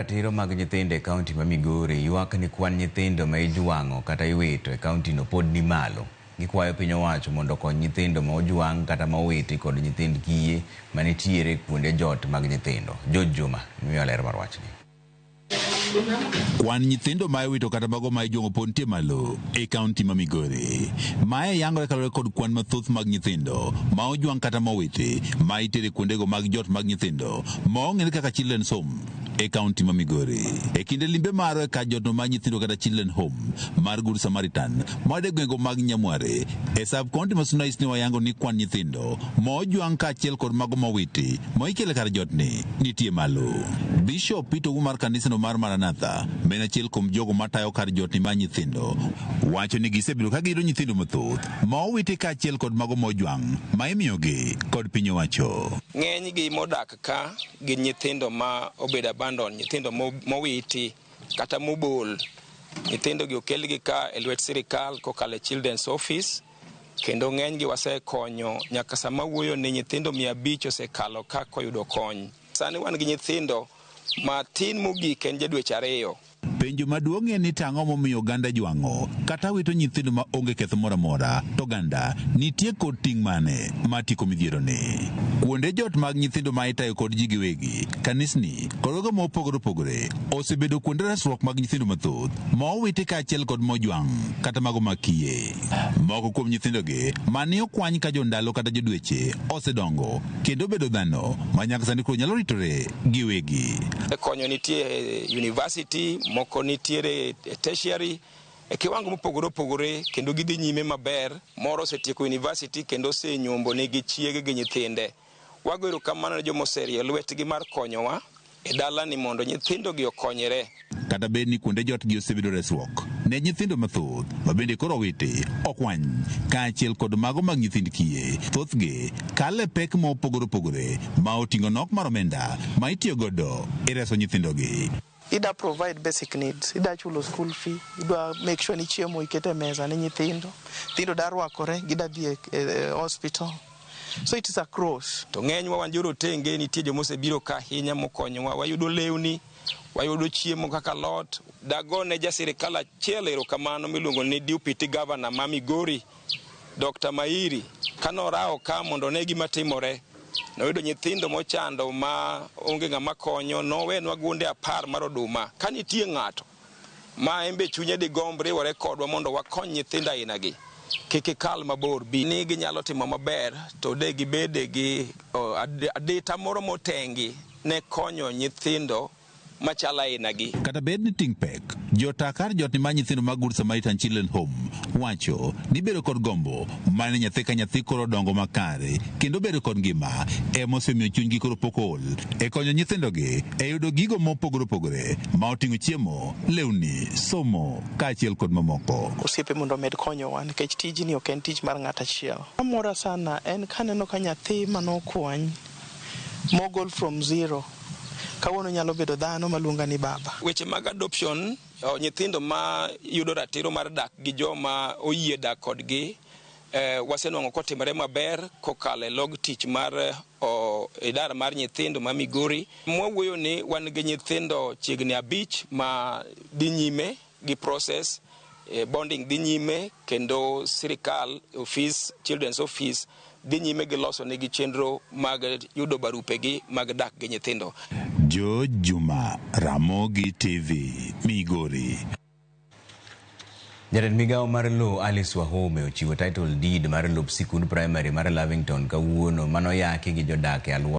Ratiro mag nyithindo e kaunti ma Migori ywak ni kwan nyithindo ma ijwang'o kata iwito e kauntino pod ni malo. Gikwayo piny owacho mondo okony nyithindo ma ojwang' kata ma owiti kod nyithind kiye manitiere kuonde jot mag nyithindo. George Juma miyo ler mar wachni. Kwan nyithindo ma iwito kata mago ma ijwang'o pod nitie malo e kaunti ma Migori. Mae yangore kaluwore kod kwan mathoth mag nyithindo ma ojwang' kata ma owiti ma itere kuondego mag jot mag nyithindo ma ong'ere kaka Children's Home e kaunti ma Migori. E kinde limbe marwa e kar jotno mar nyithindo kata Children Home mar Good Samaritan ma e gwenge mag Nyamware e sub county ma Suna East ne wayango ni kwan nyithindo ma ojwang' kaachiel kod mago mowiti ma ikelo e kar jotni nitie malo. Bishop Peter Ouma mar kanisano mar Maranatha ma en achiel kuom jogo matayo kar jotni mar nyithindo wacho ni gisebedo ka giyudo nyithindo mathoth ma owiti kaachiel kod mago mojwang' ma imiyogi kod piny owacho. Ng'enygi modak ka gin nyithindo ma obedo abandon, nyithindo mowiti kata mobol. Nyithindo gi okelgi ka e lwet sirikal kokalo e Children's Office kendo ng'enygi wasekonyo nyaka sama wuoyo ni nyithindo 500 osekalo ka koyudo kony. Sani wan gi nyithindo matin mogik en ja dweche 2. Penjo maduong' en ni to ang'o momiyo oganda jwang'o kata wito nyithindo ma onge ketho moro amora to oganda nitie kod ting' mane mar tieko midhieroni? Kuonde jot mag nyithindo ma itayo kod ji giwegi, kanisni kod gogo mopogore opogore osebedo kuonde resruok mag nyithindo mathoth ma owiti kaachiel kod mojwang' kata mago mag kiye. Moko kuom nyithindogi mane okwany ka jondalo kata jodweche osedongo kendo bedo dhano ma nyaka sani koro nyalo ritore giwegi. Konyo nitie e university, moko nitiere e tertiary, e kiwango mopogore opogore kendo gidhi nyime maber. Moro osetieko university kendo osenyombo nigi chiege gi nyithinde. Wago erokamano ne joma oserie lwetgi mar konyowa e dalani mondo nyithindogi okonyre. Kata bed ni kuonde jotgi osebedo resruok ne nyithindo mathoth ma bende koro owiti, okwany, kaachiel kod mago mag nyithind kiye, thothgi kalo e pek ma opogore opogore ma oting'o nok mar omenda ma itiyo godo e reso nyithindogi. Ida provide basic needs, ida chulo school fee, idwa make sure ni chiemo iketo e mesa ne nyithindo, nyithindo da rwakore, gida dhi e hospital. So it is a cross. To ng'enywa wan jorotenge, nitie joma osebiro ka ahinya mokonyowa, wayudo lewni, wayudo chiemo kaka lot. Dagone ja sirikal achiel erokamano miluongo ni Deputy Governor ma Migori, Dr. Mairi, kanorawo ka mondo one gima timore. Noyudo nyithindo mochando ma onge ng'ama konyo, nowenwa gunde 10 mar oduma. Ka nitie ng'ato ma en be chunye digomb riwore kodwa mondo wakony nyithindo aina gi, kik ikal mabor bi ni ginyalo timo maber to de gibede gi adita moro motengi ne konyo nyithindo machalo aina gi. Kata bed ni ting' pek, jota kar jotni mar nyithindo mag Good Samaritan Children Home wacho ni bedo kod gombo mar ni nyathi ka nyathi koro dongo makare kendo bedo kod ngima ema osemiyo chunygi koro pok ool e konyo nyithindogi e yudo gigo mopogore opogore ma oting'o chiemo, lewni, somo kaachiel kod mamoko. Osiepe mondo omed konyowa nikech tijni ok en tich mar ng'ato achiel. Mora sana en kaneno ka nyathi manokwany mogol from zero kawuono nyalo bedo dhano maluonga ni baba. Weche mag adoption, nyithindo ma yudo ratiro mar dak gi joma oyie dak kodgi, wasenwang'o kotimore maber kokalo e log tich mar idara mar nyithindo ma Migori. Mwawuoyo ni wan gi nyithindo chiegni 5 ma dhi nyime gi process, bonding dhi nyime kendo sirikal office, Children's Office dhi nyime gi loso negi chenro mag yudo barupegi mag dak gi nyithindo. George Juma, Ramogi TV, Migori. Jatend migawo mar lowo Alice Wahome ochiwo title deed mar lop sikund primary mar Lavington kawuono manoyaki gi jodak e alwora.